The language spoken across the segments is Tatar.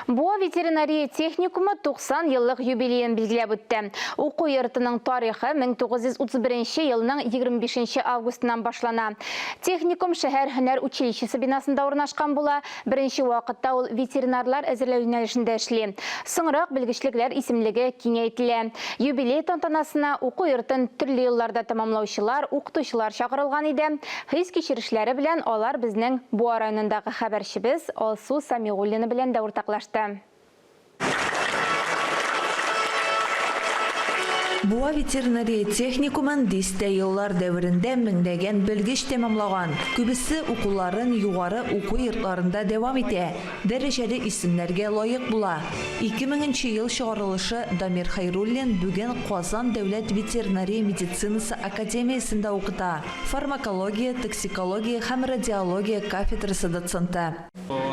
Буа ветеринария техникумы 90 еллык юбилеен билгеләп үтте. Уку йортының тарихы 1931 елның 25 августыннан башлана. Техникум шәһәр һөнәр училищесы бинасында урнашкан була. Беренче вакытта ул ветеринарлар әзерләү юнәлешендә эшли. Соңрак белгечлекләр исемлеге киңәйтелә. Юбилей тантанасына уку йортын төрле елларда тәмамлаучылар, укытучылар чакырылган иде. Хис-кичерешләре белән алар безнең Буа районындагы хәбәрчебез Алсу Самигуллина белән дә уртаклашты. Буа ветеринария техникумын дистә еллар дәверендә меңләгән белгеч тәмамлаган. Күбесе укуларын югары уку йортларында дәвам итә, дәрәҗәле исемнәргә лаек була. 2000 нче ел чыгарылышы Дамир Хәйруллин бүген Казан дәүләт ветеринария медицинасы академиясендә укыта. Фармакология, токсикология һәм радиология кафедрасы доценты.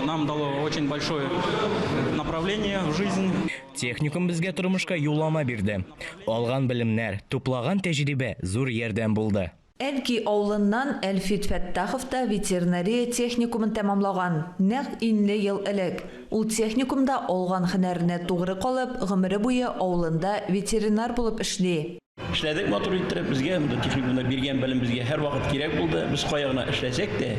Нам дало очень большое направление в жизнь. Техникум безгә тормышка юллама бирде. Алган белемнәр, туплаган тәҗрибә зур ярдәм булды. Әлки авылыннан Әлфит Фәттахов та ветеринария техникумын тәмамлаган. Нәкъ 50 ел элек. Ул техникумда алган һөнәренә тугры калып, гомере буе авылында ветеринар булып эшли. Эшләдек матур иттереп, безгә монда техникумда биргән белем безгә һәрвакыт кирәк булды. Без кая гына эшләсәк тә,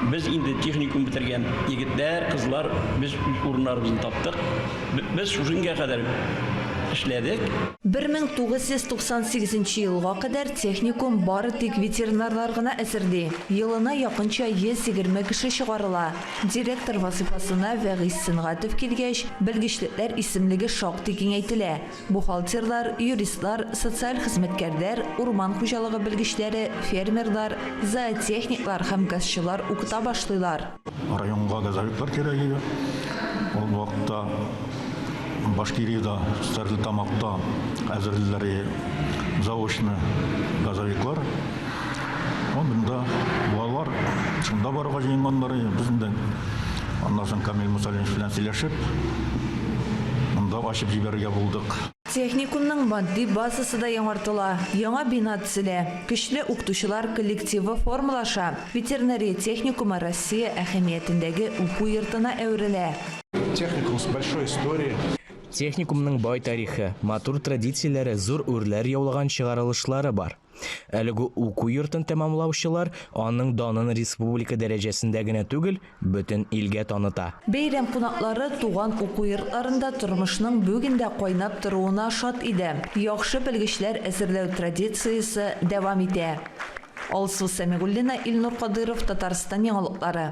без инде техникум бетергән егетләр, кызлар, без үз урыннарыбызны таптык. Без шушынгә кадәр эшләдек. 1998 нче елга кадәр техникум бары тик ветеринарлар гына әзерли. Елына якынча 120 кеше чыгарыла. Директор вазыйфасына Вәгыйзь Сөнгатов килгәч, белгечлекләр исемлеге шактый киңәйтелә. Бухгалтерлар, юристлар, социаль хезмәткәрләр, урман хуҗалыгы белгечләре, фермерлар, зоотехниклар һәм газчылар укыта башлыйлар. Районга газовиклар кирәк иде. Ул вакытта Башкириядә, Стәрлетамакта әзерлиләр иде заочно газовиклар. Монда балалар шунда барырга җыенганнар иде. Без инде аннан соң Камил Мусалинович белән сөйләшеп, монда ачып җибәрергә булдык. Техникумның матди базасы да яңартыла, яңа бина төзелә, көчле укытучылар коллективы формалаша, ветеринария техникумы Россия әһәмиятендәге уку йортына әверелә. Техникум с большой историей. Техникумның бай тарихы, матур традицияләре, зур үрләр яулаган чыгарылышлары бар. Әлеге уку йортын тәмамлаучылар аның данын республика дәрәҗәсендә генә түгел, бөтен илгә таныта. Бәйрәм кунаклары туган уку йортларында тормышның бүген дә кайнап торуына шат иде. Яхшы белгечләр әзерләү традициясе дәвам итә. Алсу Сәмигуллина, Илнур Кадыйров, Татарстан яңалыклары.